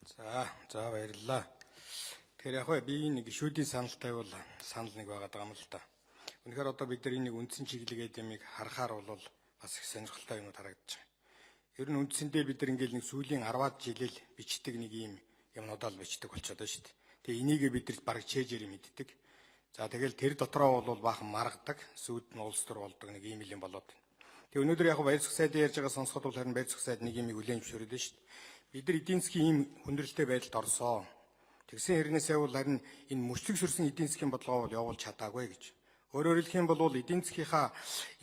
За, баярлалаа. Тэгэхээр яг би нэг гишүүдийн саналтай бол санал нэг байгаад байгаа юм л да. Үнэхээр одоо бид нар энэ нэг үндсэн чиглэл гэдэг юмыг харахаар бол бас их сонирхолтой юмуд харагдаж байгаа. Ер нь үндсэндээ бид нар ингээл нэг сүүлийн 10-аад жилэл бичдэг нэг ийм юмнуудаа л бичдэг болчиход байна шүү дээ. Тэгээ энийгээ бид нар бараг чэжээр мэддэг. За, тэгэл тэр дотроо бол баахан маргадаг, сүйд нь улс төр болдог нэг ийм юм болоод байна. Тэгээ өнөөдөр яг Баяр зах сайдын ярьж байгаа сонсоход бол харин Баяр зах сайд нэг юм хүлээн зөвшөөрöd байна шүү дээ. Бид нар эдийн засгийн ийм хүндрэлтэй байдалд орсоо. Тэгсэн хэрнээсээ бол харин энэ мөчлөг сөрсөн эдийн засгийн бодлогоо бол явуулж чадаагүй гэж. Өөрөөр хэлэх юм бол эдийн засгийнхаа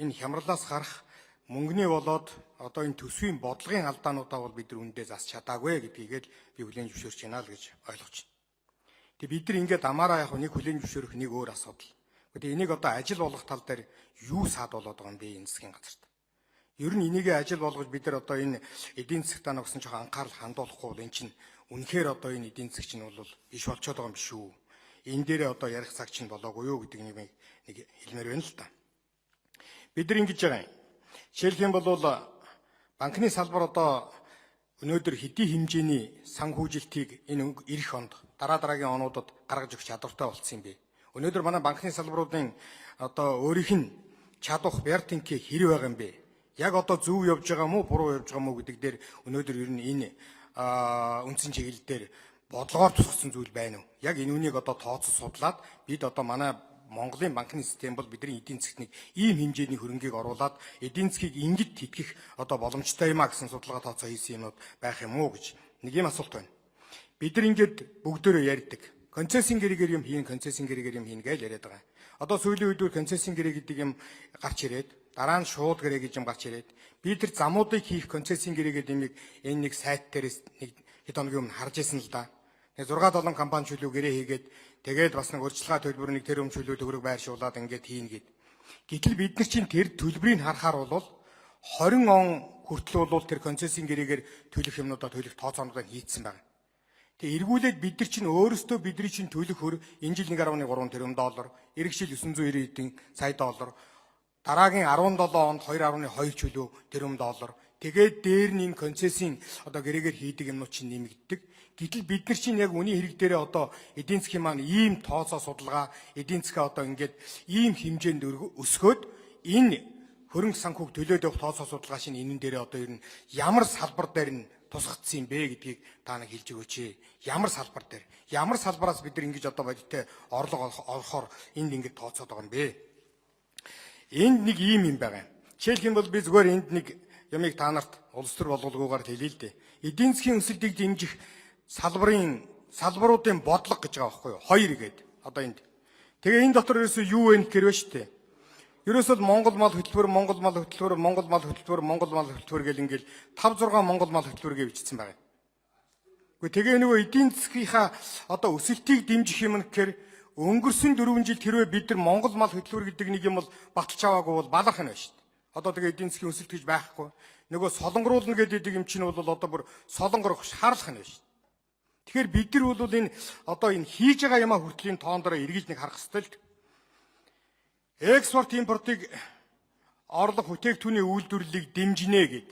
энэ хямралаас гарах мөнгөний болоод одоо энэ төсвийн бодлогын алдаануудаа бол бид нар үндэ засч чадаагүй гэдгийг л би хүлээн зөвшөөрч байна л гэж ойлгож байна. Тэг бид нар ингээд амаараа яг нэг хүлээн зөвшөөрөх нэг өөр асуудал. Гэхдээ энийг одоо ажил болгох тал дээр юу саад болоод байгаа юм бэ энэ засгийн газарт? Ер нь энийгээ ажил болгож бид нар одоо энэ эдийн засгтаа ногсон жоохон анхаарал хандуулахгүй бол эн чинь үнэхээр одоо энэ эдийн засаг чинь бол биш болчиход байгаа юм биш үү? Энэ дээрээ одоо ярих цаг чинь болоогүй юу гэдэг нэг нэг хэлмээр байна л та. Бид нар ингэж байгаа юм. Жишээлх юм бол банкны салбар одоо өнөөдөр хэдий хэмжээний санхүүжилтийг энэ ирэх онд, дараа дараагийн онуудад гаргаж өгөх чадвартай болсон юм бэ? Өнөөдөр манай банкны салбаруудын одоо өөрийнх нь чадвах бяртинкээ хэр байгаа юм бэ? Яг одоо зөв явж байгаа мó, буруу явж байгаа мó гэдэг дээр өнөөдөр ер нь энэ үндсэн чиглэл дээр бодлогоор тусгасан зүйл байна уу? Яг энэ үнийг одоо тооцож судлаад бид одоо манай Монголын банкны систем бол бидний эдийн засгт нэг ийм хэмжээний хөрөнгийг оруулаад эдийн засгийг ингэж тэтгэх одоо боломжтой юм а гэсэн судалгаа тооцоо хийсэн юмнууд байх юм уу гэж нэг юм асуулт байна. Бид нар ингээд бүгдөө ярьдаг. Концессийн гэрээгээр юм хийн, концессийн гэрээгээр юм хийн гэж яриад байгаа. Одоо сүүлийн үед концессийн гэрээ гэдэг юм гарч ирээд, дараа нь шууд гэрээ гэж юм гарч ирээд, бид нар замуудыг хийх концессийн гэрээ гэдэг юмыг энэ нэг сайт дээрээс нэг хэд хоногийн өмнө харж ирсэн л да. Нэг 6 7 компани чөлөө гэрээ хийгээд, тэгээд бас нэг урьдчилгаа төлбөр нэг тэр өмчлөө төгрөг байршуулад ингээд хийн гээд. Гэтэл бид нар чинь тэр төлбөрийг харахаар бол 20 он хүртэл бол тэр концессийн гэрээгээр төлөх юмнуудаа төлөх тооцоонуудаа хийцсэн байна. Тэгээ эргүүлээд бид нар чинь өөрөөсөө бидний чинь төлөх хөр энэ жил 1.3 тэрбум доллар, эх жил 990 хэдэн сая доллар, дараагийн 17 онд 2.2 чөлөө тэрбум доллар. Тэгээд дээр нь энэ концессийн одоо гэрээгээр хийдэг юмнууд чинь нэмэгддэг. Гэтэл бид нар чинь яг үний хэрэг дээрээ одоо эдийн засгийн маань ийм тооцоо судалгаа, эдийн засгаа одоо ингээд ийм хэмжээнд өсгөөд энэ хөрөнгө санхүүг төлөөд явах тооцоо судалгаа чинь энэн дээрээ одоо ер нь ямар салбар дээр нь тусгагдсан юм бэ гэдгийг та нэг хэлж өгөөч. Ямар салбар дээр? Ямар салбараас бид нар ингэж одоо бодиттой орлого олохоор энд ингэж тооцоод байгаа юм бэ? Энд нэг ийм юм байгаа юм. Жишээлх юм бол би зүгээр энд нэг ямыг та нарт улс төр боловлгүйгээр хэлье л дээ. Эдийн засгийн өсөлтийг дэмжих салбарын салбаруудын бодлого гэж байгаа байхгүй юу? Хоёр гээд одоо энд. Тэгээ энэ дотор ерөөсөө юу вэ гэхээр ба штэ. Ерөөсөө Монгол мал хөтөлбөр, Монгол мал хөтөлбөр, Монгол мал хөтөлбөр, Монгол мал хөтөлбөр гэл ингээл 5 6 Монгол мал хөтөлбөр гэж бичсэн байгаа. Гэхдээ тэгээ нөгөө эдийн засгийнхаа одоо өсөлтийг дэмжих юм гэхээр өнгөрсөн 4 жил хэрвээ бид нар Монгол мал хөтөлбөр гэдэг нэг юм бол баталж аваагүй бол баларх нь байна шүү дээ. Одоо тэгээ эдийн засгийн өсөлт гэж байхгүй. Нөгөө солонгоруулна гэдэг юм чинь бол одоо бүр солонгорох шаарлах нь байна шүү дээ. Тэгэхээр бид нар бол энэ одоо энэ хийж байгаа юмаа хүртлийн тоон дээр эргэж нэг харах хэрэгтэй л. Экспорт импортыг орлого бүтээгдэхүүний үйлдвэрлэлийг дэмжинэ гэд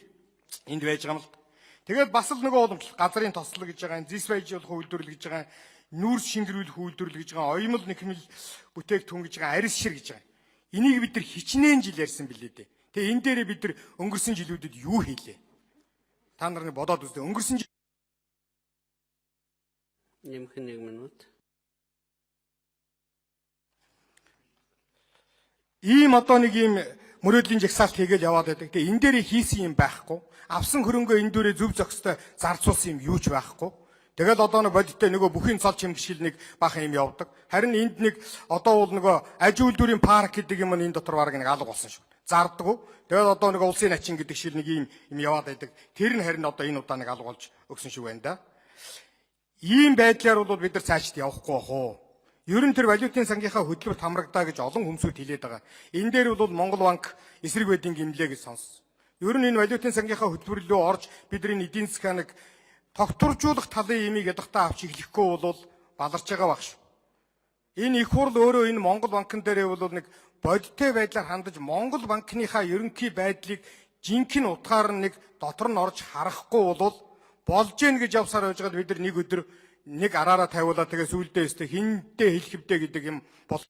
энд байж байгаа юм л. Тэгээд бас л нөгөө уламжлалт газрын тослог гэж байгаа, зис баяжуулах үйлдвэрлэл гэж байгаа, нүүрс шингэрүүлэх үйлдвэрлэл гэж байгаа, оёмол нэхмэл бүтээгдэхүүн гэж байгаа, арис шир гэж байгаа. Энийг бид нар хичнээн жил ярьсан билээ дээ. Тэгээ энэ дээрээ бид нар өнгөрсөн жилүүдэд юу хийлээ? Та нар нэг бодоод үзтээ. Өнгөрсөн Нэмэх 1 минут. Ийм одоо нэг ийм мөрөөдлийн жагсаалт хийгээл яваад байдаг. Тэгээ энэ дээрээ хийсэн юм байхгүй. Авсан хөрөнгөө энэ дээрээ зөв зохистой зарцуулсан юм юу ч байхгүй. Тэгэл одоо нэг бодиттой нөгөө бүхийн цол чимгшил нэг бахан юм явдаг. Харин энд нэг одоо бол нөгөө аж үйлдвэрийн парк гэдэг юм энэ дотор бараг нэг алга болсон шүү. Зардаггүй. Тэгэл одоо нэг улсын начин гэдэг шиг нэг ийм юм яваад байдаг. Тэр нь харин одоо энэ удаа нэг алга болж өгсөн шиг байна да. Ийм байдлаар бол бид нар цаашд явахгүй бах уу? Ер нь тэр валютын сангийнхаа хөтөлбөрт хамрагдаа гэж олон хүмүүсүүд хэлээд байгаа. Энэ дээр бол Монгол банк эсрэг байдгийн гимлээ гэж сонссон. Ер нь энэ валютын сангийнхаа хөтөлбөр рүү орж бидний эдийн засгаа нэг тогтворжуулах талын имийг ядахтаа авч эхлэхгүй бол баларч байгаа баг шүү. Энэ их хурл өөрөө энэ Монгол банкн дээрээ бол нэг бодиттой байдлаар хандаж Монгол банкныхаа ерөнхий байдлыг жинхэнэ утгаар нь нэг дотор нь орж харахгүй бол Болж гин гэж явсаар байж байгаад бид нар нэг өдөр нэг араараа тавиулаа, тэгээ сүүлдээ өстө хиндээ хэлэх вдэ гэдэг юм бол